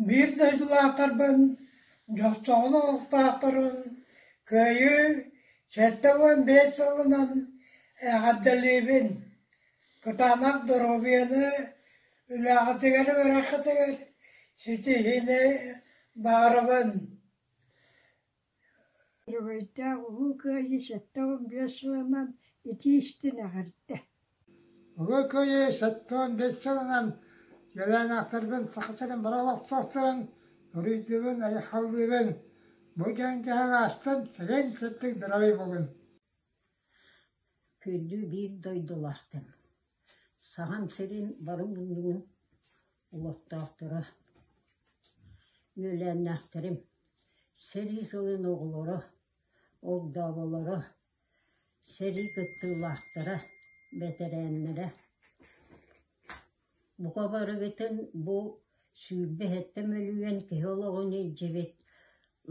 Биир дойдулаахтарбын, Дьохсоҕон олохтоохторун Кыайыы 75 сылынан эҕэрдэлиибин! Кытаанах доруобуйаны, үлэҕитигэр, үөрэххитигэр ситиһиини баҕарабын! Өрөгөйдөөх Улуу Кыайыы 75 сылынан итии-истиҥ эҕэрдэ! Улуу Кыайыы 75 сылынан үөлээннээхтэрбин Саха сирин бары олохтоохторун уруйдуубун, айхаллыыбын! Бу дьаҥ-дьаһах аастын, чэгиэн-чэбдик доруобай буолун! Күндү биир дойдулаахтар, Сахам сирин бары муннугун олохтоохторо, үөлээннээхтэрим, сэрии сылын оҕолоро, огдооболоро, сэрии кыттыылаахтара, бэтэрээннэрэ Бука барыгытын бу 27 мөлүйүөн киһи олоҕун илдьибит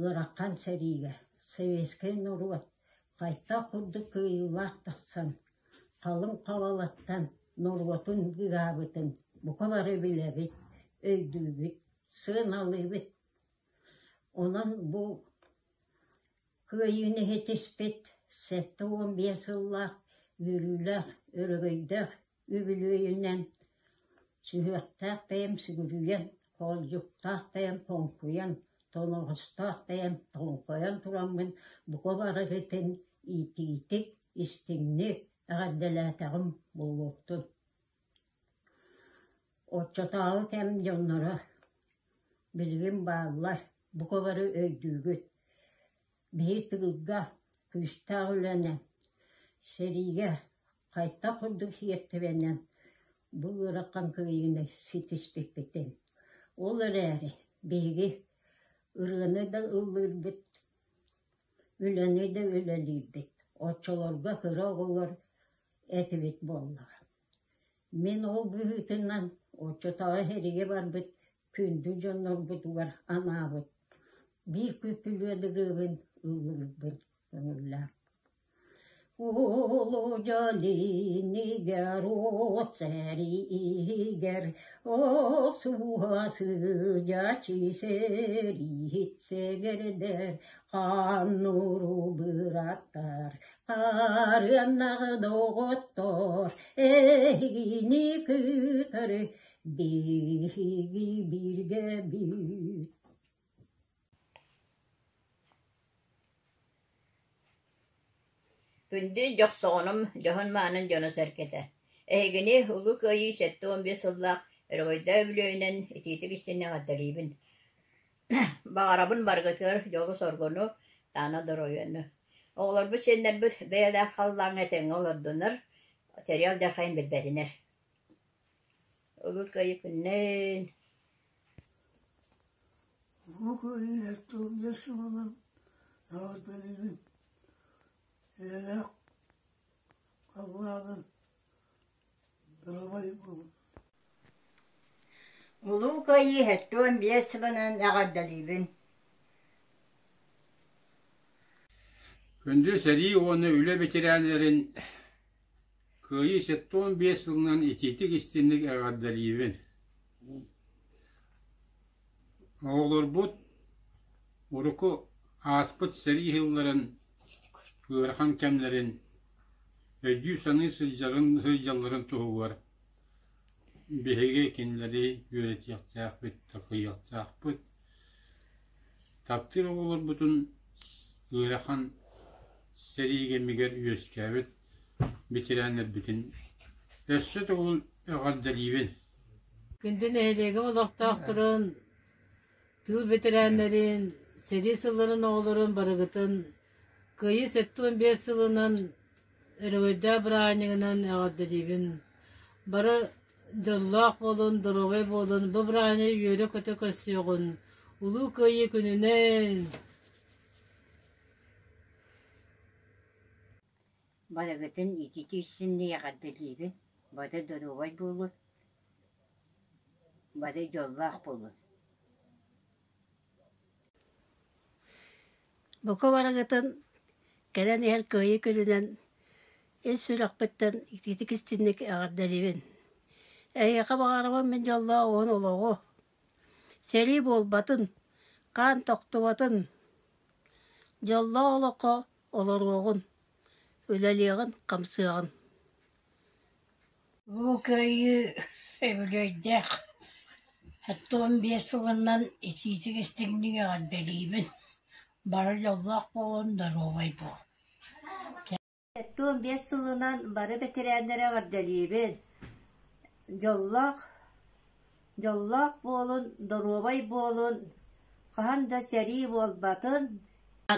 ыарахан сэриигэ советскай норуот хайдах курдук кыайыылаах тахсан, халыҥ хабалаттан норуотун быыһаабытын бука бары билэбит, өйдүүбүт, сыаналыыбыт. Онон бу Кыайыыны ситиспит 75 сыллаах үөрүүлээх, өрөгөйдөөх үбүлүөйүнэн сүһүөхтээх бэйэм сүгүрүйэн, хоолдьуктаах бэйэм хоҥкуйан, тоноҕостоох бэйэм тоҥхойон тураммын бука барыгытын иитиитик, истиҥник эҕэрдэлээтэҕим буолуохтун. Оччотооҕу кэм дьонноро билигин бааллар, бука бары өйдүүгүт. Биһи тыылга күүстээх үлэнэн, сэриигэ хайдах курдук сиэртибэнэн бу ыарахан кыайыыны ситиспиппитин. Ол эрээри биһиги ырыаны да ыллыырбыт, үлэни да үлэлиирбит. Оччолорго кыра оҕолор этибит буоллаҕа. Мин ол быһыытынан оччотооҕу сэриигэ барбыт күндү дьоннорбутугар анаабыт биир күппүлүөт ырыабын ыллыырбын көҥүллээх. Улуу-дьолинигэр от сэриигэр охсуһа сылдьааччы сэрииһит сэгэрдэр хаан-уруу быраттар Хаарыаннаах доҕоттор, эһигини кытары биһиги бииргэбит. Күндү Дьохсоҕонум дьоһун-маанын дьоно-сэргэтэ! Эһигини Улуу Кыайыы 75 сыллаах өрөгөйдөөх үбүлүөйүнэн итиитик истиҥник эҕэрдэлиибин! Баҕарабын барыгытыгар дьолу-соргуну, таана доруобуйаны. Оҕолорбут, сиэннэрбит бэйэлээх халлааҥҥа этэҥҥэ олордунар, сэрии алдьархайын билбэтинэр. Улуу Кыайыы күннээн! Улуу Кыайыы 75 сылынан эҕэрдэлиибин! Эйэлээх халлааны доруобай буолун! Улуу Кыайыы 75 сылынан эҕэрдэлиибин! Күндү сэрии уонна үлэ бэтэрээннэрин Кыайыы 75 сылынан итиитик-истиҥник эҕэрдэлиибин! Оҕолорбут урукку ааспыт сэрии сылларын ыарахан кэмнэрин өйдүү-саныы сылдьалларын туһугар биһиги кинилэри үөрэтиэхтээхпит, такайыахтаахпыт. Таптыыр оҕолорбутун ыарахан сэрии кэмигэр үөскээбит бэтэрээннэрбитин өссө төгүл эҕэрдэлиибин. Күндү нэһилиэгим олохтоохторун, тыыл бэтэрээннэрин, сэрии сылларын оҕолорун барыгытын Кыайыы 75 сылынан өрөгөйдөөх бырааһынньыгынан эҕэрдэлиибин! Бары дьоллоох буолун, доруобай буолун, бу бырааһынньыгы үөрэ-көтө көрсүөҕүн! Улуу Кыайыы күнүнэн! Барыгытын ититии-истинник эҕэрдэлиибин, бары доруобай буолун, бары дьоллоох буолун! Бука барыгытын кэлэн иһэр Кыайыы күнүнэн ис сүрэхпиттэн итиитик истиҥник эҕэрдэлиибин! Эһиэхэ баҕарабын мин дьоллоох уһун олоҕу, Сэрии буолбатын, хаан тохтубатын, дьоллоох олоххо олоруоҕун, үлэлиэҕин-хамсыаҕын. Улуу Кыайыы үбүлүөйдээх 75 сылынан итиитик истиҥник эҕэрдэлиибин, бары дьоллоох буолун, доруобай буол. 75 сылынан бары бэтэрээннэри эҕэрдэлиибин! Дьоллоох, дьоллоох буолун, доруобай буолун, хаһан да сэрии буолбатын.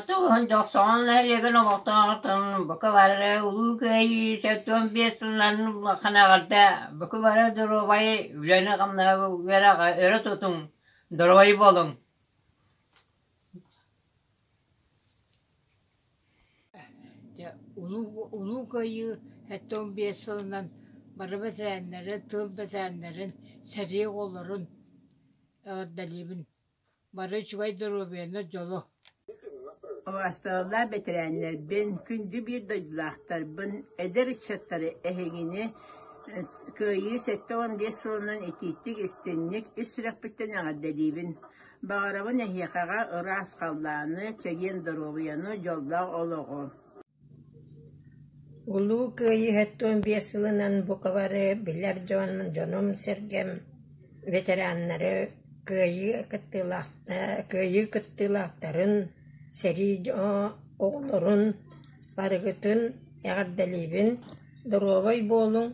Тугун дьохсоҕон нэһилиэгин олохтоохтон бука бары Улуу Кыайыы 75 сылынан улахан эҕэрдэ бука бары доруобай үлэни-хамнаһы үөрэҕи өрө тутуҥ, доруобай буолуҥ! Дьэ, Улуу, Улуу Кыайыы 75 сылынан бары бэтэрээннэрин, тыыл бэтэрээннэрин, сэрии оҕолорун эҕэрдэлиибин. Бары үчүгэй доруобуйаны, дьолу! Убаастабыллаах бэтэрээннэрбин, күндү биир дойдулаахтарбын, эдэр ыччаттары эһигини Кыайыы 75 сылынан итиитик-истиҥник ис сүрэхпиттэн эҕэрдэлиибин! Баҕарабын эһиэхэҕэ ыраас халлааны, чэгиэн доруобуйаны, дьоллоох олоҕу! Улуу Кыайыы 75 сылынан бука бары билэр дьон, дьонум-сэргэм, ветераннары, Кыайыы кыттыылаах Кыайыы кыттыылаахтарын, сэрии оҕолорун барыгытын эҕэрдэлиибин, доруобай буолуҥ!